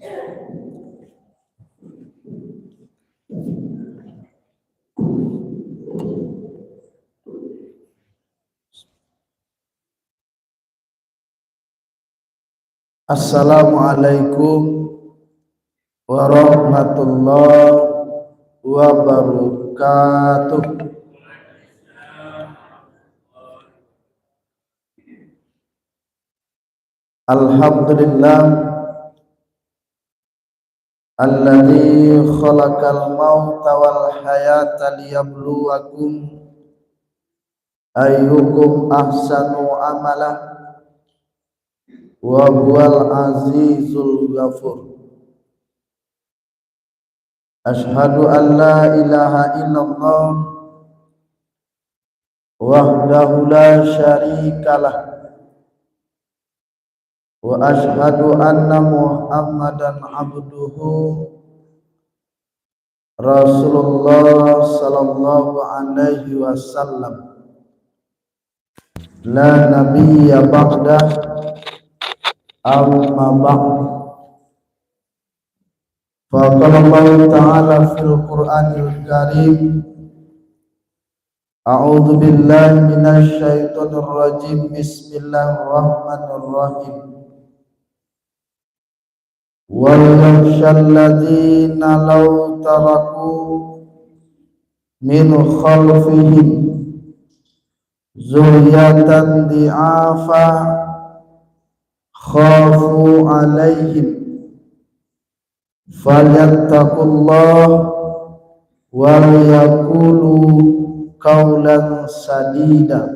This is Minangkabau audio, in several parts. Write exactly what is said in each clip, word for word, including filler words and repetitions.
Assalamualaikum warahmatullahi wabarakatuh. Alhamdulillah, alladzi khalaqal mauta wal hayata liyabluwakum ayyukum ahsanu amala, wa huwal azizul ghafur. Asyhadu an la ilaha illallah wahdahu la syarikalah, wa asyhadu anna Muhammadan abduhu Rasulullah sallallahu alaihi wasallam. La nabiyya ba'dah, amma ba'd. Fa qala Allahu ta'ala fil Qur'anil Karim, a'udzu billahi minasy syaithanir rajim. Bismillahirrahmanirrahim. Wal yakhshal ladzina law taraku min khalfihim dzurriyyatan dhi'afan khafu 'alaihim falyattaqullah wal yaqulu qaulan sadida.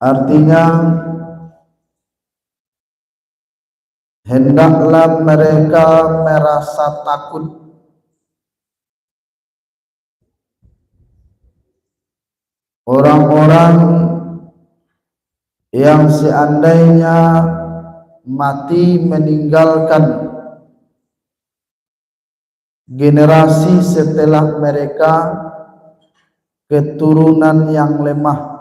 Artinya, hendaklah mereka merasa takut, orang-orang yang seandainya mati meninggalkan generasi setelah mereka keturunan yang lemah.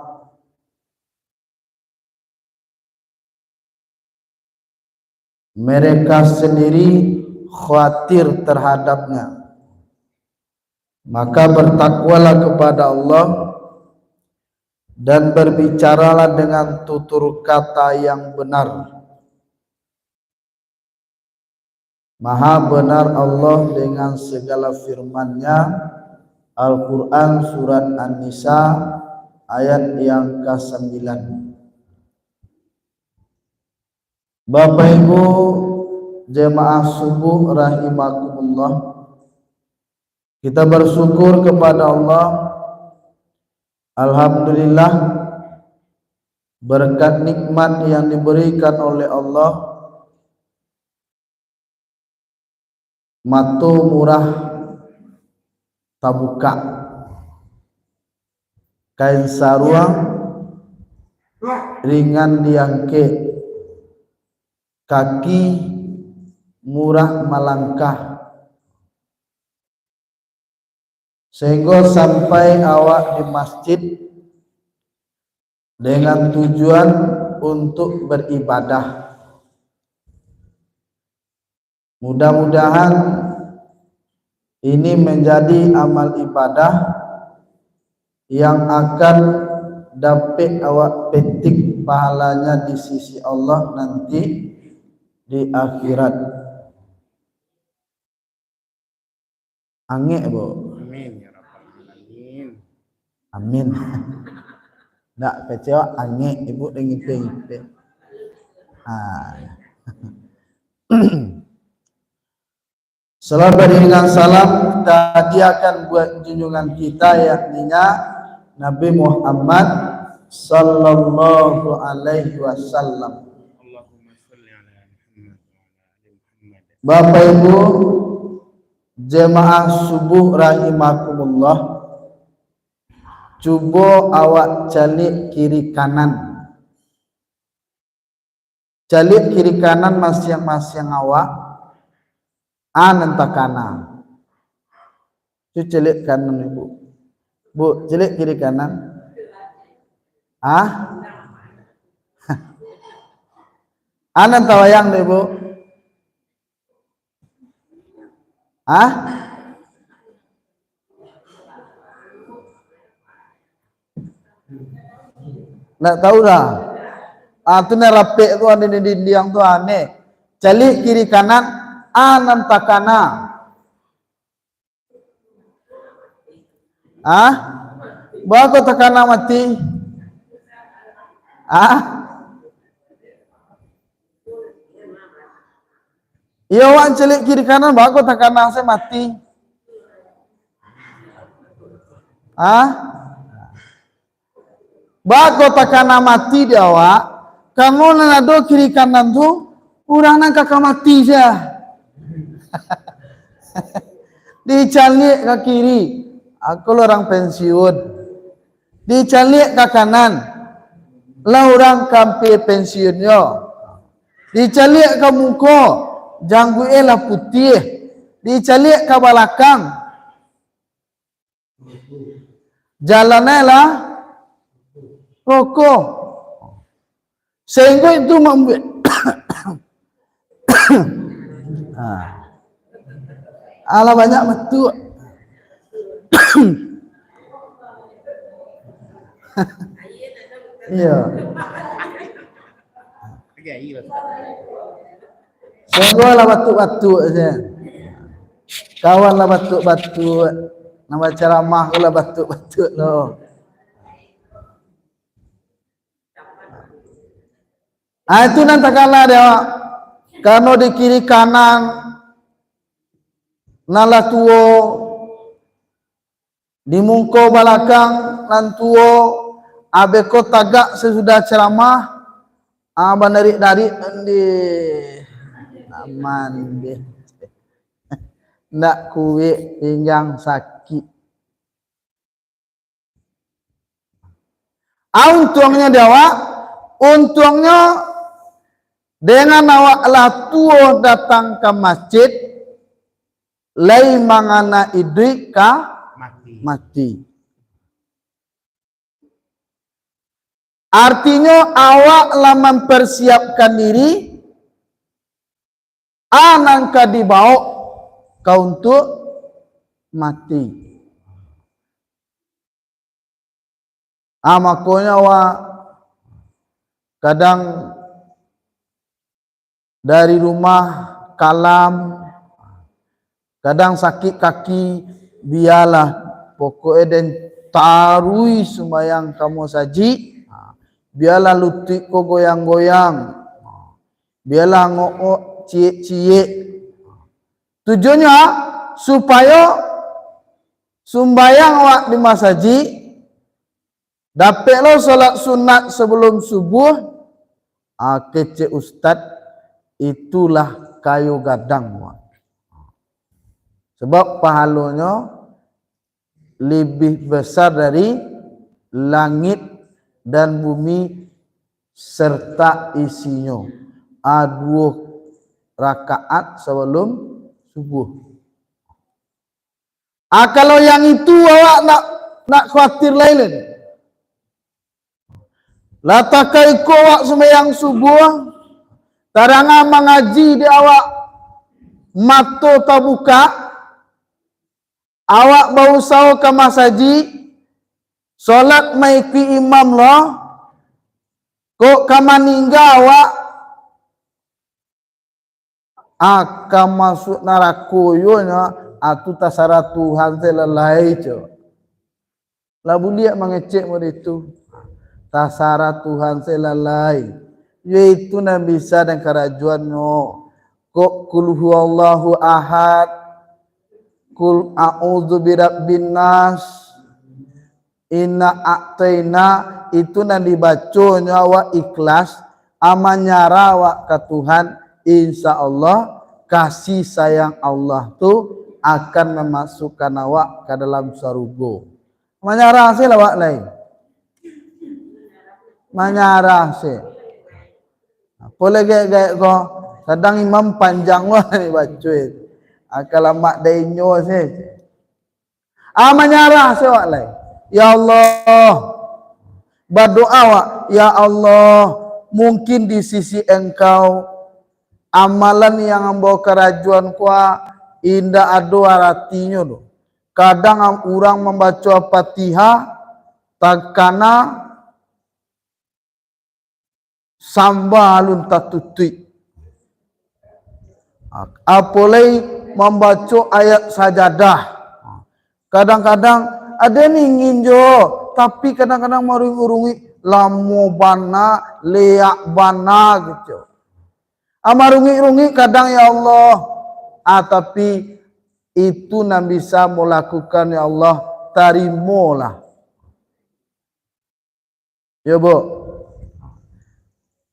Mereka sendiri khawatir terhadapnya. Maka bertakwalah kepada Allah dan berbicaralah dengan tutur kata yang benar. Maha benar Allah dengan segala firman-Nya, Al-Quran, surat An-Nisa, ayat yang kasambilan. Bapak Ibu jemaah subuh rahimakumullah, kita bersyukur kepada Allah. Alhamdulillah, berkat nikmat yang diberikan oleh Allah, mato murah tabukak, kain saruang ringan diangkek, kaki murah malangkah, sahinggo sampai awak di masjid dengan tujuan untuk beribadah. Mudah-mudahan ini menjadi amal ibadah yang akan dapek awak petik pahalanya di sisi Allah nanti di akhirat. Angek, Bu. Amin, ya rabbal alamin. Amin. Ndak kecewa, angek, Ibu, dengin pe. Ah. Salam beriringan salam kita hadiahkan buat junjungan kita, yakninya Nabi Muhammad sallallahu alaihi wasallam. Allahumma shalli ala Muhammad wa ala ali Muhammad. Bapak Ibu jemaah subuh rahimakumullah, cubo awak caliak kiri kanan. Caliak kiri kanan masiang-masiang awak, a nan takana. Tu caliak kanan, Ibu. Bu, caliak kiri kanan. Ah? Anan tabayang deh, Bu. Hah? Ndak tahu dah. Ah, tu nan rapek tu, ado di dindiang tu, aneh. Caliak kiri kanan, anan takana. Ah? Baa kok takana mati? Ah? Iyo, awak caliak kiri kanan, baa kok takana se mati? Ah? Baa kok takana mati di awak? Karano nan ado kiri kanan tu, urang nan ka, ka mati sia. Dicaliak ka kiri, aku lo urang pensiun. Dicaliak ka kanan, lah urang ka ampia pensiun yo. Dicaliak ka muko, jangguik e lah putiah. Dicaliak ka balakang, jalan e lah roko. Sahinggo itu mambuek, ah. Alah, banyak batuk. Iyo. Sungguahlah batuk-batuk sajo. Kawan lah batuk-batuk. Nan bacaramah ko lah batuk-batuk lo. Ah, itu nan takana dek awak. Karano di kiri kanan nan lah tuo, di muko balakang nan tuo, abeh ko tagak sasudah caramah, ah, banarik-narik, ndeh. Aman, ndeh. Ndak kuek, pinggang sakik. Ah, untuangnyo di awak, untuangnyo dengan awak lah tuo datang ka masjid, lai mangana iduik ka mati. Mati. Artinyo, awak lah mamparsiapkan diri, a nan ka dibaok ka untuak mati. Ah, makonyo awak kadang dari rumah kalam, kadang sakik kaki, bialah, pokok e den taruih sumbayang ka musajik, bialah lutuik ko goyang-goyang, bialah angok-angok, ciek-ciek. Tujuannyo, supayo sumbayang awak di masajik, dapek lo salat sunat sabalum subuah, ah, kecek ustad, itulah kayo gadang awak. Sabab pahalonyo lebih besar dari langit dan bumi serta isinyo. Ah, duo rakaat sabalum subuah. Ah, kalau yang itu awak nak, nak khawatir lai lai. Lah takaiko awak sumbayang subuah, tadangan mangaji di awak, mato tabuka, awak bausaho ka masajik, solat maikuik imam lo, kok ka maningga awak, ah, ka masuak narako yo nyo, ah, tu tasarah Tuhan se lah lai, cok. Lah buliah mangecek model itu. Tasarah Tuhan se lah lai. Yo itu nan bisa den karajoannyo. Kok kul huwallahu ahad, kul a'udzu birabbin nas, inna a'taina, itu nan dibaconyo awak ikhlas, a manyarah awak ka Tuhan, insya Allah, kasih sayang Allah tu akan mamasukkan awak ka dalam sarugo. Manyarah se lah awak lai. Manyarah se. Apo lai gaek-gaek ko? Kadang imam panjang wah ni baco e. Akal amak dainyo se. Ah, manyarah se awak lai. Ya Allah. Badoa awak, "Ya Allah, Mungkin di sisi engkau, amalan yang ambo karajoan ko indak ado aratinyo doh. Kadang am-, urang mambaco Al-Fatihah, takana samba alun tatutuik. Apolai mambaco ayat sajadah. Kadang-kadang ado nan ingin jo, tapi kadang-kadang marunguik-runguik, lamo bana, leak bana gitu. Ah, marunguik-runguik kadang, ya Allah. Ah, tapi itu nan bisa mo lakukan, ya Allah, tarimolah. Yo, Bu.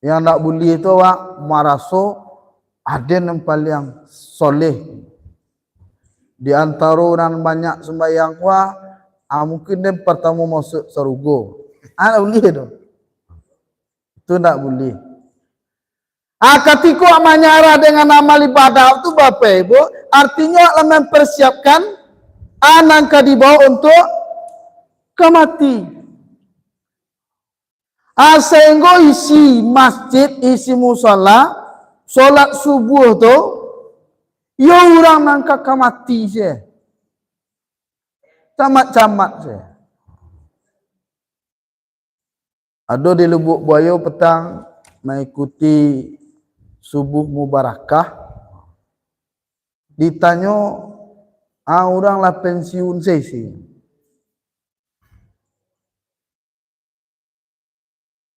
Yang ndak buliah tu awak maraso aden yang paliang soleh. Di antaro urang banyak sumbayang ko, ah, mungkin den partamo masuak sarugo. Ah, ndak buliah tu. Itu ndak buliah. Ah, katiko manyarah dengan amal ibadah tu, Bapak Ibu, artinyo lah mempersiapkan, ah, nan ka dibawa untuak ka mati. Ah, sahinggo isi masjid, isi musala, solat subuh tu, yo urang nan ka, ka mati se. Camat-camat se. Ado di Lubuk Buayo patang maikuti subuh mubarakah. Ditanyo, ah, urang lah pensiun sesi.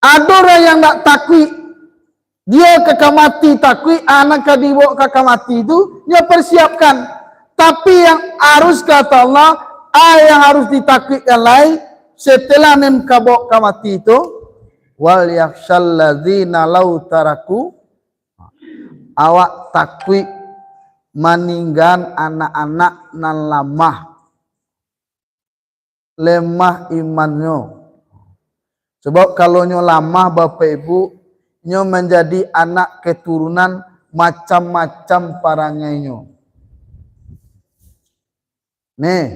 Ado urang yang ndak takuik, dia ka, ka mati takuik, anak ka dibawa ka, ka mati tu, dia persiapkan. Tapi yang harus, kata Allah, ah, yang harus ditakuikkan lai, setelah nan ka bawa ka mati tu, "Wal yakhsyal ladzina lau taraku," awak takuik maninggaan anak-anak nan lamah, lemah imannyo. Sebab kalau nyo lamah, Bapak Ibu, nyo manjadi anak keturunan macam-macam parangainyo. Nih,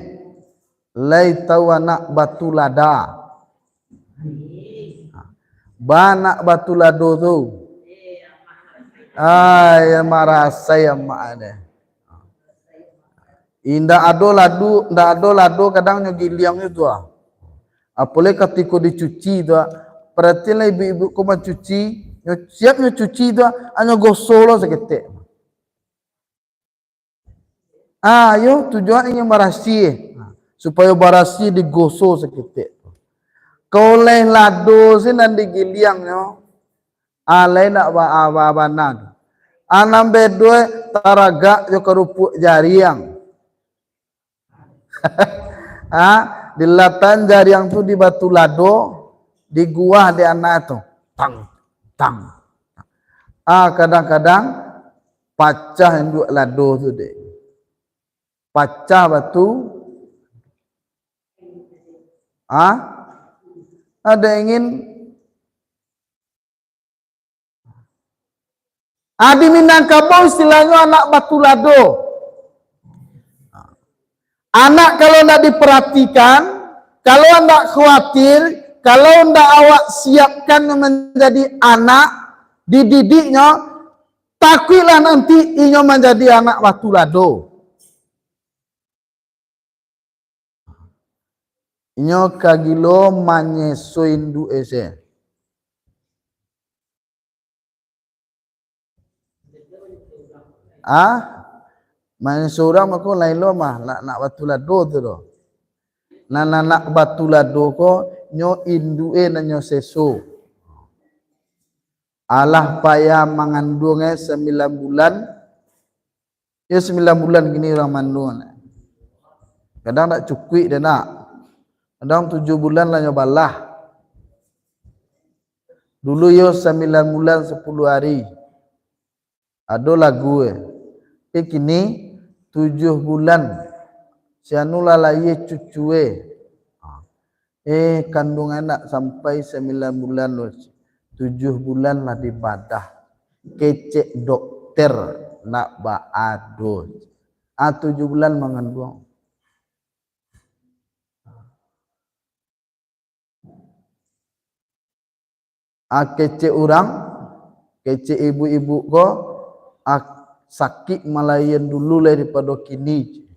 lai tahu anak Batu Lada? Ba anak Batu Lado tu. Ai, marasai amak deh. Indak ado ladu, indak ado lado kadang nyo giliang nyo tu ah. Apolai katiko dicuci tu ah. Paratianlah ibu-ibu ko mancuci, nyo siap nyo cuci tu ah, hanyo gosok lo saketek. Ah, yo, tujuan ingin barasiah. Nah, supayo barasiah digosok saketek. Kalau lai lado se nan digiliangnyo, ah, lai nak ba-, ah, ba-, bana tu. Ah, nan bedo taragak jo karupuak jariang. Ah, dilatan jariang tu di Batu Lado, diguah di anak tu. Tang, tang. Ah, kadang-kadang pacah induak lado tu dek. Pacah batu. Ah? Ado ingin Ah, di Minangkabau istilahnyo anak Batu Lado. Anak kalau ndak diperhatikan, kalau ndak khawatir, kalau ndak awak siapkan menjadi anak, dididiknyo, takuiklah nanti inyo manjadi anak Batu Lado. Inyo ka gilo manyeso induak e se. Ah? Manyeso urang mako lain lo mah, nak, nak Batu Lado tu doh. Nan anak Batu Lado ko, nyo induak e nan nyo seso. Alah payah manganduang e sambilan bulan, yo, sambilan bulan kini urang mandung. Kadang dak cukuik dek nak. Kadang tujuah bulan lah nyo balah. Dulu yo sambilan bulan sapuluah ari. Ado lagu e. Tapi kini tujuah bulan. Si anu lah lahia cucu e. Eh, kanduang anak sampai sambilan bulan, tujuah bulan lah dibadah. Kecek dokter nak baado. Ah, tujuah bulan manganduang. Ah, kecek urang, kecek ibu-ibu ko, ah, sakik malahian dulu lai daripado kini.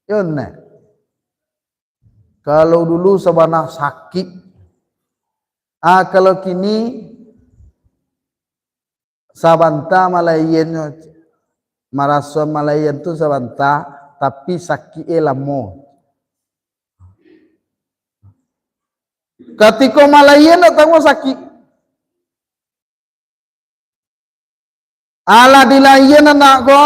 Yo, neh. Kalau dulu sabana sakik. Ah, kalau kini sabanta malahiannyo. Maraso malahian tu sabanta, tapi sakik e lamo. Katiko malahian dak tangguang sakik. Alah dilahian anak ko,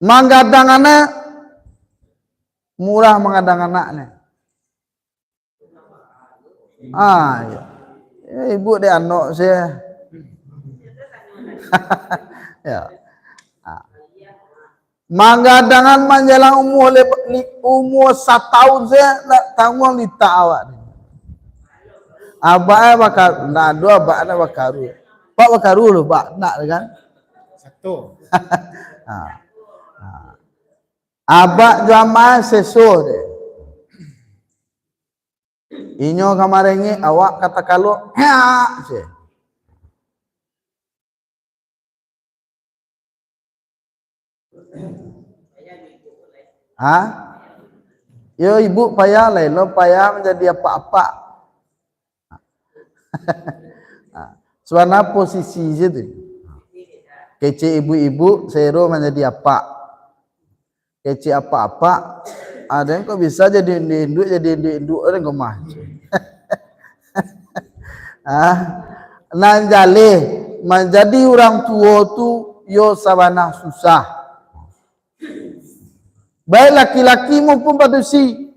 manggadang anak, murah manggadang anak ni. Ah, iya. Ya, ibu dek anak saya. Ya. Ah. Manggadangan manjalang umua le-, li-, umua satahun saja, ndak tangguang litak awak ni. Abak eh baka-, ndak ado abak ndak bakaru. Pak bakaru lo, Pak, ndak kan? Satu. Ha. Ha. Abak jo ama seso deh. Inyo ka marengek, awak ka takalok, nyak se. Ha? Yo, ibu payah lai lo, payah manjadi apak-apak. Ha. Sabana posisi se tu. Kecek ibu-ibu, sero manjadi apak. Kecek apak-apak, ah, den kok bisa jadi induak-induak, jadi induak-induak den kok mah. Ah, nan jaleh, manjadi urang tuo tu, yo sabana susah. Baik laki-laki maupun padusi.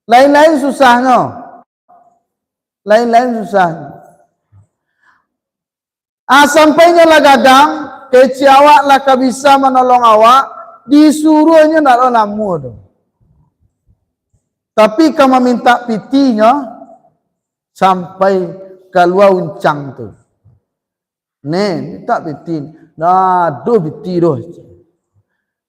Lain-lain susahnyo. Lain-lain susahnyo. Ah, sampai inyo lah gadang, kecek awak lah ka bisa manolong awak, disuruahnyo ndak ado namuah doh. Tapi ka mamintak pitinyo, sampai kalua uncang tu. Neh, mintak piti. Ndak ado piti doh.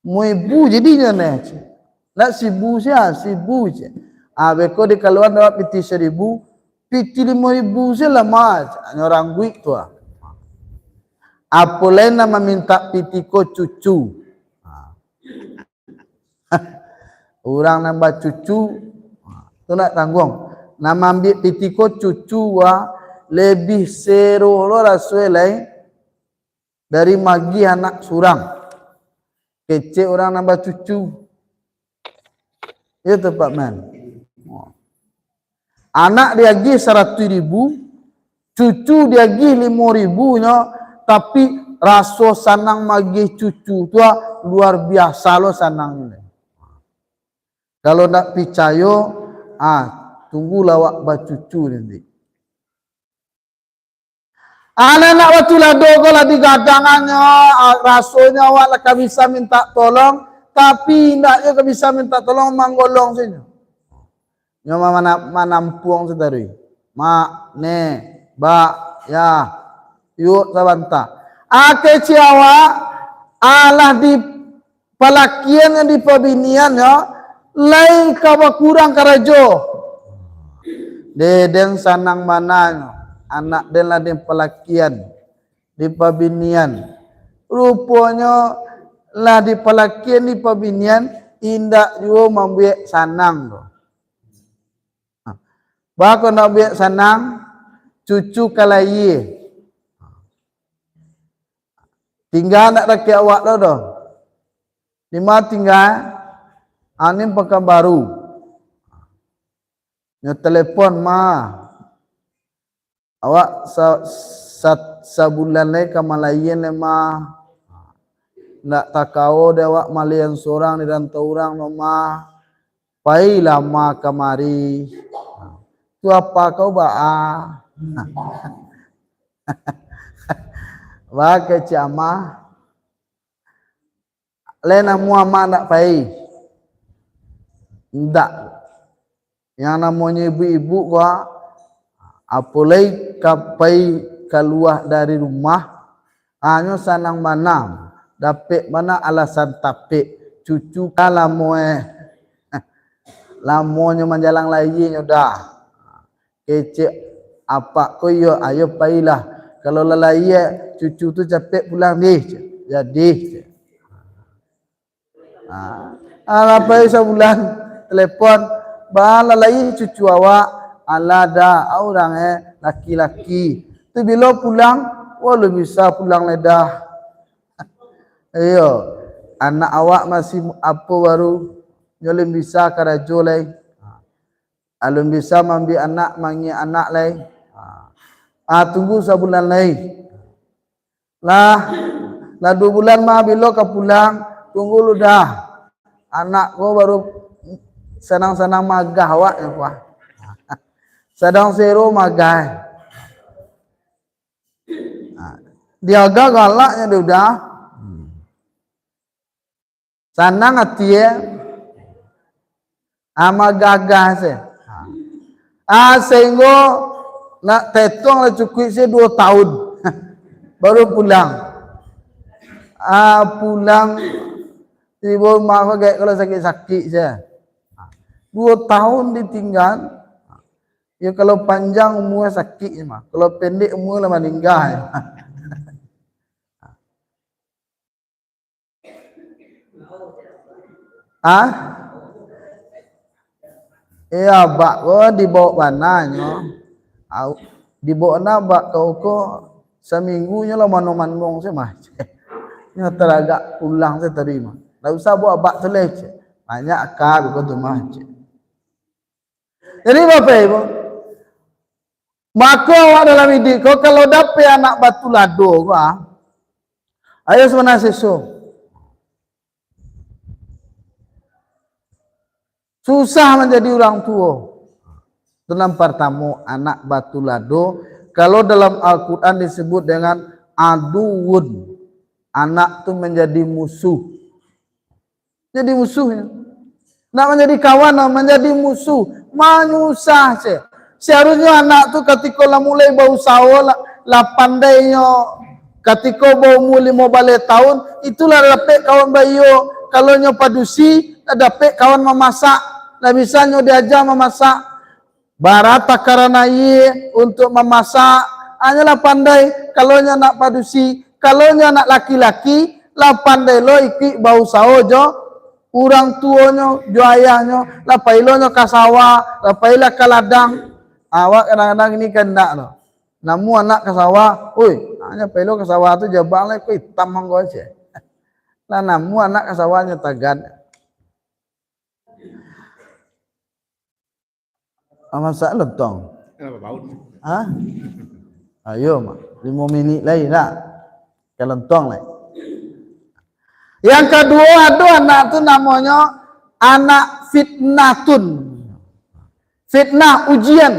Limo ribu jadinyo neh, ceh. Nak saribu sia, saribu, ceh. Ah, beko dikaluan awak piti saribu, piti limo ribu sia lah mah, ceh. Hanyo rangguik tu ah. Apo lai nan mamintak piti ko cucu. Ah. Urang nan bacucu, tu ndak tangguang. Nan maambiak piti ko cucu wa, lebih sero lo raso e lai dari magiah anak surang. Kecek urang nan bacucu. Iyo tu, Pak Man. Anak diagiah saratuih ribu, cucu diagiah limo ribunyo, tapi raso sanang magiah cucu tu, ah, luar biasa lo sanangnyo. Kalau ndak picayo, ah, tunggulah awak bacucu nanti. Anak-anak batulado ko lah digadangannyo, ah, rasonyo awak lah ka bisa mintak tolong, tapi indak juo ka bisa mintak tolong, manggolong sajo. Nyo ma-, mana-, manampuang sataruih. Mak, Nek, Bak, Yah, yuak sabanta. Akeh ciawak, alah di palakian jo di pabinian nyo, lai ka bakurang karajo. Deh, den sanang bana nyo, anak den lah den palakian, di pabinian. Ruponyo lah di palakian, di pabinian, indak juo mambuek sanang doh. Baa kok ndak buek sanang, cucu ka layie. Tingga ndak dakek awak lo doh. Di ma tingga? Anin Pakanbaru. Nyo telepon, Ma. Awak sa-, sa-, sabulan lai ka malayian lai, Ma. Ndak takao dek awak malayian surang di rantau urang no, Ma. Pailah, Ma, kamari. Tu apa kau baa? Baa kecek Ama. Lai namuah Ama ndak pai? Indak. Yang namonyo ibu-ibu ko, apo lai ka pai kalua dari rumah, hanyo sanang bana, dapek bana alasan tapek, cucu ka lamo eh. Lamonyo manjalang layienyo dah. Kecek apak ko, iyo, ayo pailah. Kalau lah lahia cucu tu, capek pulang deh, cek. Jadi, cek. Ha. Alah pai sabulan, telepon, "Baa, lah lahia cucu awak?" "Alah, Da, urang, eh, laki-laki. Tu bilo pulang?" "Wah, alun bisa pulang lai, Da." Iyo, anak awak masih apo baru, nyo alun bisa karajo lai. Alun bisa maambiak anak, mangiak anak lai. Ah, tunggu sabulan lai. Lah, lah duo bulan mah, bilo ka pulang, tunggu lu, Da. Anak ko baru sanang-sanang maagah awak nyo, wah. Sadang sero maagah. Ha, diagah galaknyo dek Uda. Hmm. Sanang ati, eh. Ah, maagah-agah se. Ah, sahinggo nak tatuang lah cukuik se duo tahun. Baru pulang. Ah, pulang tibo rumah ko agak kalau sakik-sakik se. Duo tahun ditinggal. Ya, kalau panjang umua sakik je mah. Kalau pendek umua lah maningga je. Ah? Iyo, abak ko dibaok bana nyo. Au, dibaok bana abak kau ko, saminggu nyo lah manuang-manuang se mah. Nyo taragak pulang se tadi mah. Ndak usah baok abak tu lai, cek. Banyak aka beko tu mah, cek. Jadi, Bapak Ibu, mako awak dalam iduik ko, kalau dapek anak batulado ko, ah, ayo sabananyo seso. Susah manjadi urang tuo. Tu nan partamo, anak batulado. Kalau dalam Al-Quran disebut dengan aduwun, anak tu manjadi musuh. Jadi musuh nyo. Nak manjadi kawan, manjadi musuh. Manyusah se. Seharusnyo anak tu katiko lah mulai bausaho, lah, lah pandainyo, katiko baumua limo baleh taun, itu lah dapek kawan baiyo. Kalau nyo padusi, lah dapek kawan mamasak. Lah bisa nyo diaja mamasak. Bara takaran aia untuak mamasak, hanyolah pandai. Kalau nyo anak padusi, kalau nyo anak laki-laki, lah pandai lo ikuik bausaho jo urang tuonyo, jo ayahnyo, lah pai lo nyo ka sawah, lah pailah ka ladang. Awak kadang-kadang ini kandak lo. Namuah anak ka sawah, "Oi, hanyo pai lo ka sawah tu, jabang lai ko itam mangko aja." Lah namuah anak ka sawah nyo tagad. Ah, masak lontong. Kenapa baun? Hah? Ayo, Mak. Limo minik lai lah. Ka lontong lai. Yang kaduo, ado anak tu namonyo anak fitnatun. Fitnah, ujian.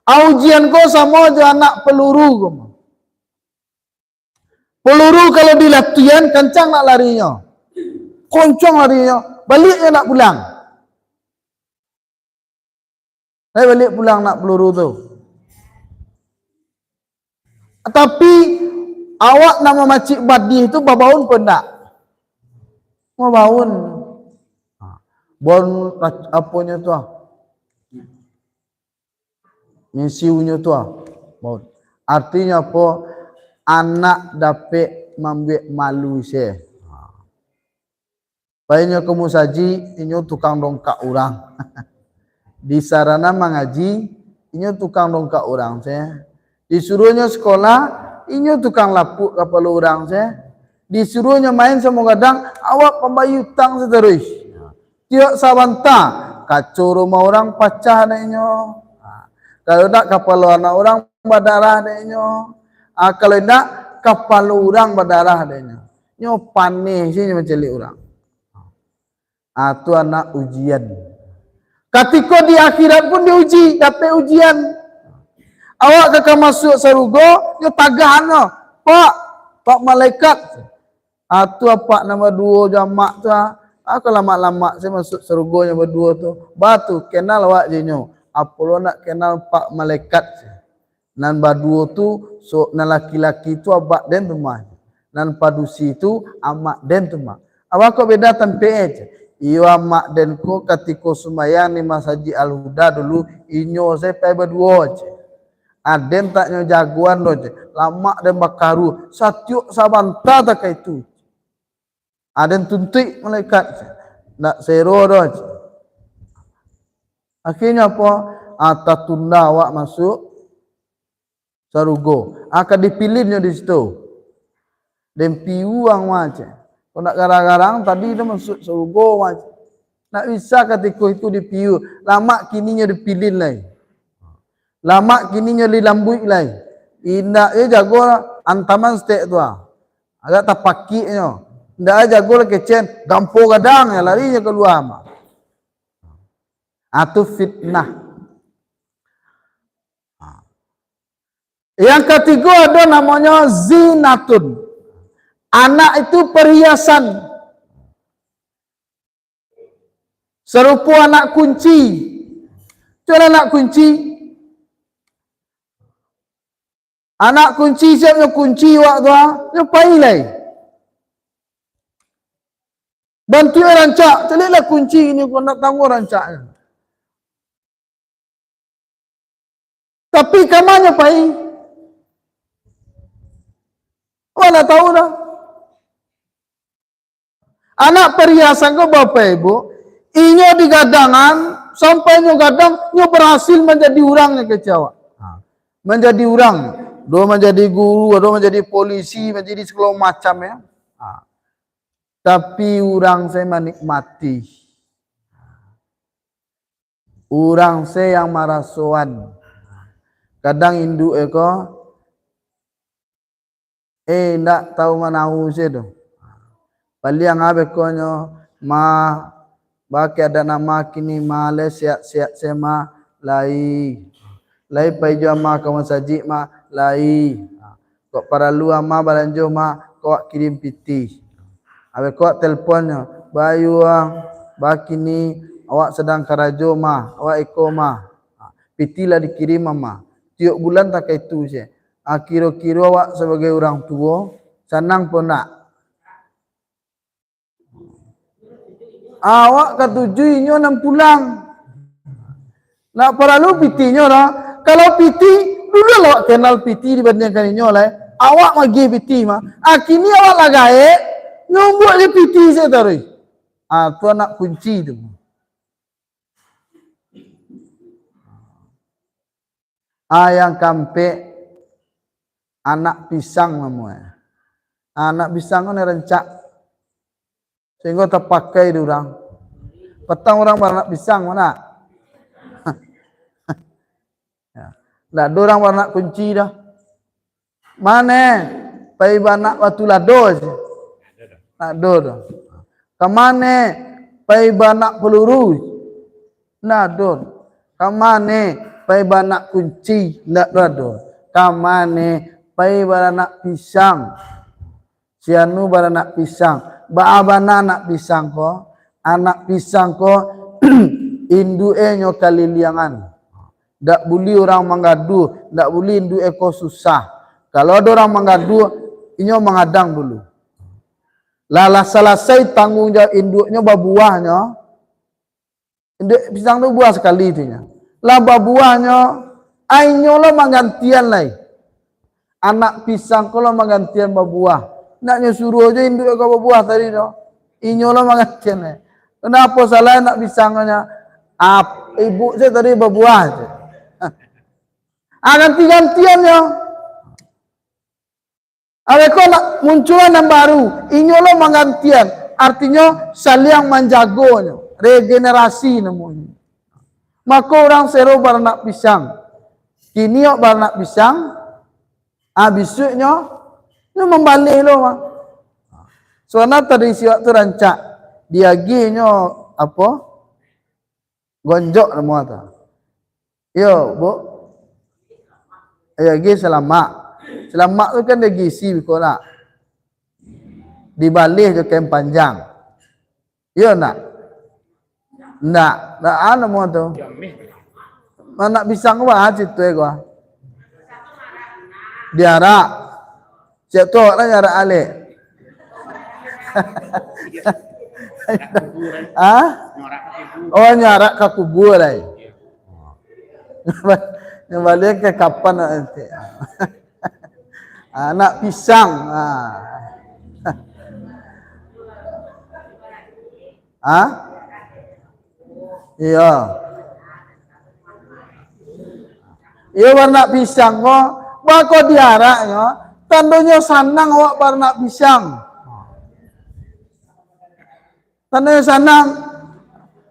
Ah, ujian ko samo jo anak peluru ko. Peluru kalau dilatihan, kancang nak larinyo. Koncong larinyo, baliak nyo nak pulang. Lai baliak pulang nak peluru tu. Tapi, awak nak mamacik badih tu babaun po ndak? Babaun. Baun rac-, aponyo tu ah. Misiunyo tu ah. Baun. Artinyo apo? Anak dapek mambuek malu se. Painyo ka musajik, inyo tukang dongkak urang. Di sarana mangaji, inyo tukang dongkak urang se. Disuruahnyo sakolah, inyo tukang lapuak kapalo urang se. Disuruahnyo main samo gadang, awak pambayia utang se taruih. Tiok sabanta, kaco rumah urang pacah dek inyo. Ha, kalau indak, kapalo anak urang badarah dek inyo. Ha, kalau indak, kapalo urang badarah dek inyo. Nyo paneh se nyo mancaliak urang. Ha, tu anak ujian. Katiko di akhirat pun diuji, dapek ujian. Awak ka, ka masuak sarugo, nyo tagah nyo, "Pak, Pak Malaikat." Ah, tu apak nan baduo jo amak tu, ah. Ah, ka lamak-lamak se masuak sarugo nyo baduo tu. Ba tu, kenal awak jo inyo. Apo lo nak kenal Pak Malaikat se. Nan baduo tu, so, nan laki-laki tu abak den tu mah. Nan padusi tu amak den tu mah. Awak kok beda tampek e, cek. Iyo, amak den ko katiko sumbayang di Masajik Al-Huda dulu, inyo se pai baduo, ceh. Aden tak nyo jagoan doh, ceh. Lamak den bakaruah, satiok sabanta takah itu. Aden tuntuik malaikat, ceh. Ndak sero doh, ceh. Akhirnyo apo? Ah, tatunda awak masuak sarugo. Ah, ka dipilinnyo di situ. Den piuang mah, ceh. Kok ndak garang-garang tadi tu masuak sarugo mah, ceh. Ndak bisa katiko itu dipiu. Lamak kininyo dipilin lai. Lamak kininyo dilambuik lai. Indak je jago antaman stek tu ah. Agak tapakiknyo. Indak je jago lah kecen, gampo gadang je larinyo kalua mah. Ah, tu fitnah. Yang katigo ado namonyo zinatun. Anak itu perhiasan. Sarupo anak kunci. Cubolah anak kunci. Anak kunci, siap nyo kunci wak tu, ah, nyo pai lai. Bantuak rancak, caliaklah kunci ni, kok nak tangguang rancaknyo. Tapi ka ma nyo pai? Awak ndak tahu doh. Anak perhiasan ko, Bapak Ibu, inyo digadangan, sampai nyo gadang, nyo berhasil manjadi urang nyo kecek awak. Ha. Manjadi urang, ado manjadi guru, ado manjadi polisi, manjadi sagalo macam, ya. Ha. Tapi urang se manikmati. Urang se yang marasoan. Kadang induak e ko, eh, indak tahu manahu se tu. Paliang ah bekonyo, "Ma, baa keadaan ama kini, Ma, lai sehat-sehat se, Ma?" "Lai." "Lai pai jo ama ka masajik, Ma?" "Lai." "Kok paralu ama balanjo, Ma, kok awak kirim pitih." Abih ko awak telponnyo, "Baa, baa kini, awak sadang karajo, Ma, awak iko, Ma." Pitih lah dikirim ama. Tiok bulan takah itu se. Ah, kiro-kiro awak sabagai urang tuo, sanang po ndak? Awak katuju inyo nan pulang. Ndak paralu pitihnyo doh. Kalau pitih, dulu lah awak kenal pitih dibandiangkan inyo lai. Awak magiah pitih mah. Ah, kini awak lah gaek, nyombuak je pitih se taruih. Ah, tu anak kunci tu. Ah, yang kaampek, anak pisang namonyo. Anak pisang ko nan rancak. Sahinggo tapakai di urang. Patang urang baranak pisang, ma nak? Ya. Ndak ado urang baranak kunci doh. Mane, pai baranak batu lado se. Ndak ado doh. Ka mane, pai baranak peluru? Ndak ado. Ka mane, pai baranak kunci? Ndak ado. Ka mane, pai baranak pisang? Si anu baranak pisang. Baa bana anak pisang ko? Anak pisang ko, induak e nyo kaliliangan. Ndak buliah urang manggaduah, ndak buliah induak e ko susah. Kalau ado urang manggaduah, inyo mangadang dulu. Lah, lah salasai tangguang jawab induaknyo, babuahnyo, induak pisang tu buah sakali tu nyo. Lah babuahnyo, ah, inyo lo manggantian lai. Anak pisang ko lo manggantian babuah. Ndak nyo suruah jo induak ko babuah tadi tu. Inyo lo manggantian lai. Kanapo salah anak pisang ko nyo? Ah, ibuk se tadi babuah se. Ah, ganti-gantian nyo. Abih ko nak munculan nan baru, inyo lo manggantian, artinyo saliang manjagonyo, regenerasi namonyo. Mako urang sero baranak pisang, kini awak baranak pisang, ah, bisuaknyo, nyo mambaleh lo mah. Sabananyo tradisi awak tu rancak, diagiahnyo apo? Gonjok namo tu. Iyo, Bu. Iyo, gi salamak. Salamak tu kan diagiah isi biko nak. Dibaleh jo kain panjang. Iyo ndak? Ndak. Ndak, ah, namo tu. Anak pisang ko, ah, situ e ko. Diarak. Siap tu awak lah nyarak alek. Ah? Oh, nyarak ka kubua lai. Nyo baliak ka kapan nanti? Anak pisang. Ah. Ah? Iyo. Iyo, baranak pisang ko, bako diaraknyo, tandonyo sanang awak baranak pisang. Tandonyo sanang.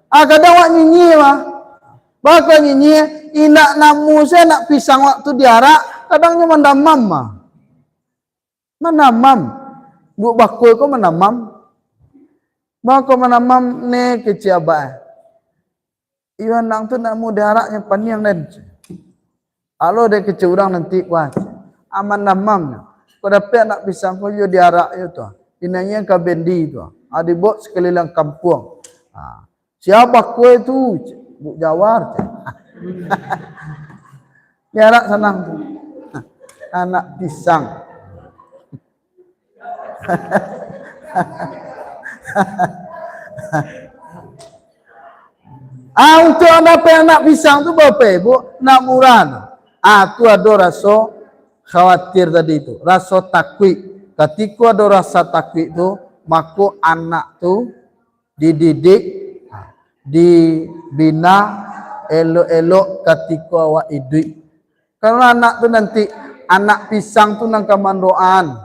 Ah, kadang awak nyinyia mah. Bako nyinyia, indak namu se anak pisang waktu diarak, kadang nyo mandamam mah. Mandamam. Duduak bako ko mandamam. Bako mandamam ne kecek abah. Iyo, anak tu nak mau diaraknyo paniang den. Alo dek kecek urang nanti, wah. Aman damam. Kok dapek anak pisang ko, iyo diarak iyo tu. Inangian ka bendi tu. Ah, dibawa sekeliling kampuang. Ah. Siapa kue tu? Buk Jawar. Diarak sanang tu. Anak pisang. Ah, untuk dapek anak pisang tu, Bapak Ibu, nak murah tu. Ah, tu ado raso khawatir tadi tu, raso takuik. Katiko ado rasa takuik tu, mako anak tu dididik, dibina elok-elok katiko awak iduik. Karano anak tu nanti, anak pisang tu nan ka mandoaan.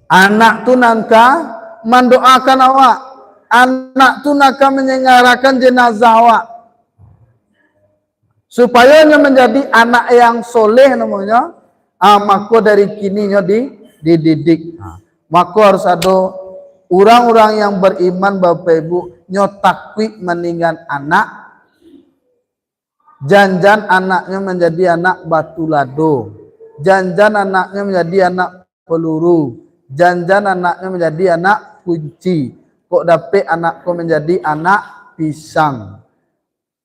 Anak tu nan ka mandoakan awak. Anak tu nan ka manyangarakan jenazah awak. Supayo nyo manjadi anak yang soleh namonyo, ah, mako dari kini nyo di, dididik. Ah, mako harus ado urang-urang yang beriman, Bapak Ibu, nyo takuik maninggan anak, Jan-jan anaknyo manjadi anak batulado. Jan-jan anaknyo manjadi anak paluru. Jan-jan anaknyo manjadi anak kunci. Kok dapek anak ko manjadi anak pisang.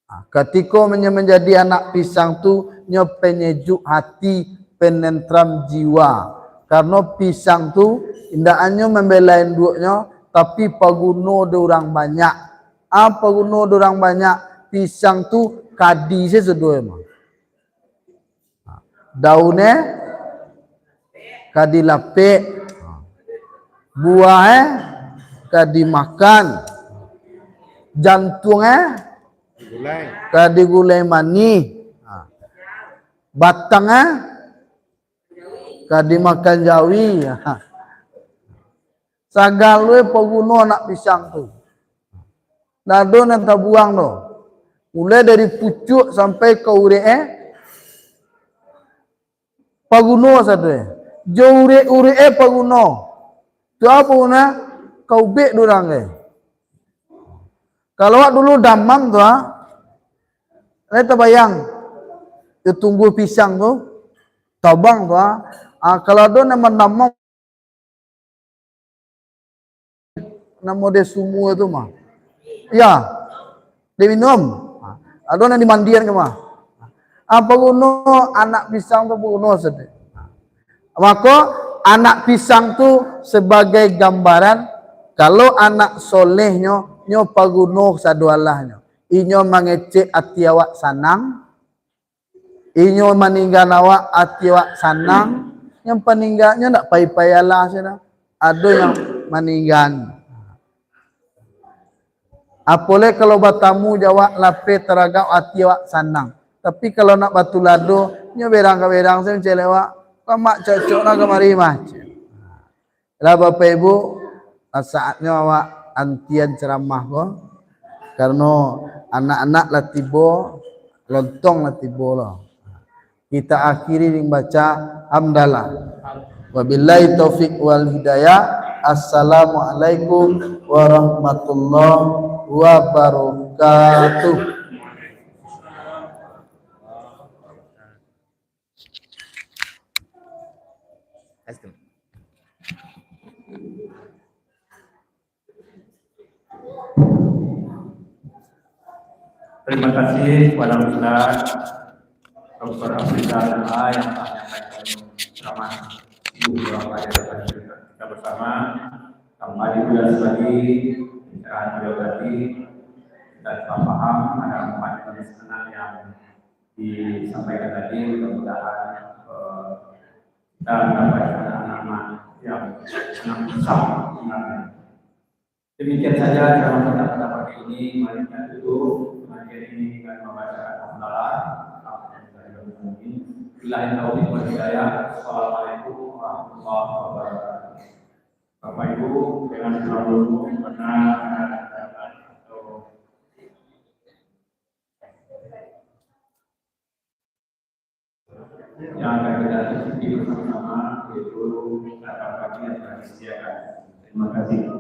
Ha, katiko menye-, manjadi anak pisang tu, nyo penyejuk hati, penentram jiwa. Karano pisang tu indak hanyo mambela induaknyo, tapi paguno dek urang banyak. Apo guno dek urang banyak? Pisang tu ka di se sado e mah. Daun e ka dilapek, buah e ka dimakan, jantuang e ka digulai manih, batang e ka dimakan jawi. Sagalo e paguno anak pisang tu. Ndak ado nan tabuang doh. Mulai dari pucuak sampai ka urek e, paguno sado e. Jo urek-urek e paguno. Tu apo guno? Ka ubek dek urang e. Kalau awak dulu damam tu, ah, lai tabayang. Yo tumbuah pisang tu, tabang tu, ah. Ah, kalau ado nan mandamam, namo de sumua tu mah. Ya, diminum. Ado nan dimandian ka mah. Apo guno anak pisang tu, apo guno sado. Mako, anak pisang tu sabagai gambaran, kalau anak solehnyo, nyo paguno sado alahnyo. Inyo mangecek ati awak sanang, inyo maninggan awak, ati awak sanang, yang paningganyo ndak pai-pai alah se doh. Ado yang maninggan. Apo lai kalau batamu jo awak lapeh taragak, ati awak sanang. Tapi kalau nak batulado, nyo berang ka berang se mancaliak awak. Kok mak cocok lah kamari mah. Lah, Bapak Ibu, saatnyo awak antian ceramah ko, karano anak-anak lah tibo, lontong lah tibo lo. Kita akhiri dek baca hamdalah. Wabillahi taufik wal hidayah. Assalamualaikum warahmatullahi wabarakatuh. Terima kasih kepada Ustaz Doktor Afrizal M A yang telah menyampaikan ceramah. Ibu Bapak, kita bersama. Bapak Ibu dan Saudari, pencerahan beliau tadi, kita telah paham, ada empat jenis anak yang disampaikan tadi. Mudah-mudahan, eh, kita mendapatkan anak-anak yang senang besar sebenarnya. Demikian saja ceramah kita pada pagi ini. Mari kita tutup pengajian ini dengan membacakan hamdalah. Billahi taufiq wal hidayah. Assalamualaikum warahmatullahi wabarakatuh. Bapak Ibu, dengan kurang lebih, mana ada catatan atau yang akan kita ikuti bersama-sama, yaitu catatan pagi yang telah disediakan. Terima kasih.